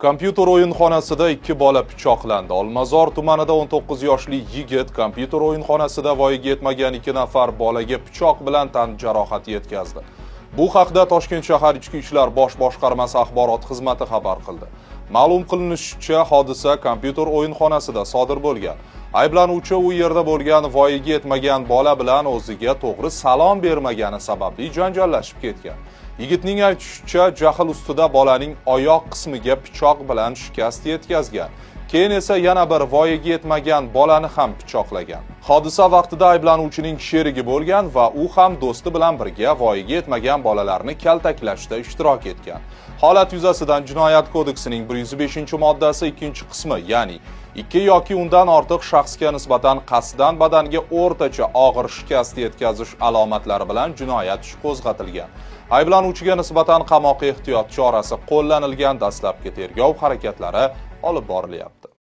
Kompyuter o'yinxonasida ikki bola pichoqlandi. Olmazor tumanida 19 yoshli yigit kompyuter o'yinxonasida voyaga yetmagan ikki nafar bolaga pichoq bilan tan jarohati yetkazdi. Bu haqda Toshkent shahar Ichki ishlar bosh boshqarmasi axborot xizmati xabar qildi. Ma'lum qilinishicha, hodisa kompyuter o'yinxonasida sodir bo'lgan. Ayblanuvchi u yerda bo'lgan voyaga yetmagan bola bilan o'ziga to'g'ri salom bermagani sababli janjallashib ketgan. Yigitning aytishicha, jahl ustida bolaning oyoq qismiga pichoq bilan shikast yetkazgan. Keyin esa yana bir voyaga yetmagan bolani ham pichoqlagan. Hodisa vaqtida ayblanuvchining sherigi bo'lgan va u ham do'sti bilan birga voyaga yetmagan bolalarni kaltaklashda ishtirok etgan. Holat yuzasidan Jinoyat kodeksining 105-moddasi 2-qismi, ya'ni ikki yoki undan ortiq shaxsga nisbatan qasddan badanga o'rtacha og'ir shikast yetkazish alomatlari bilan jinoyat ishi qo'zg'atilgan. Ayblanuvchiga nisbatan qamoq ehtiyot chorasi qo'llanilgan, dastlabki tergov harakatlari olib borilyapti.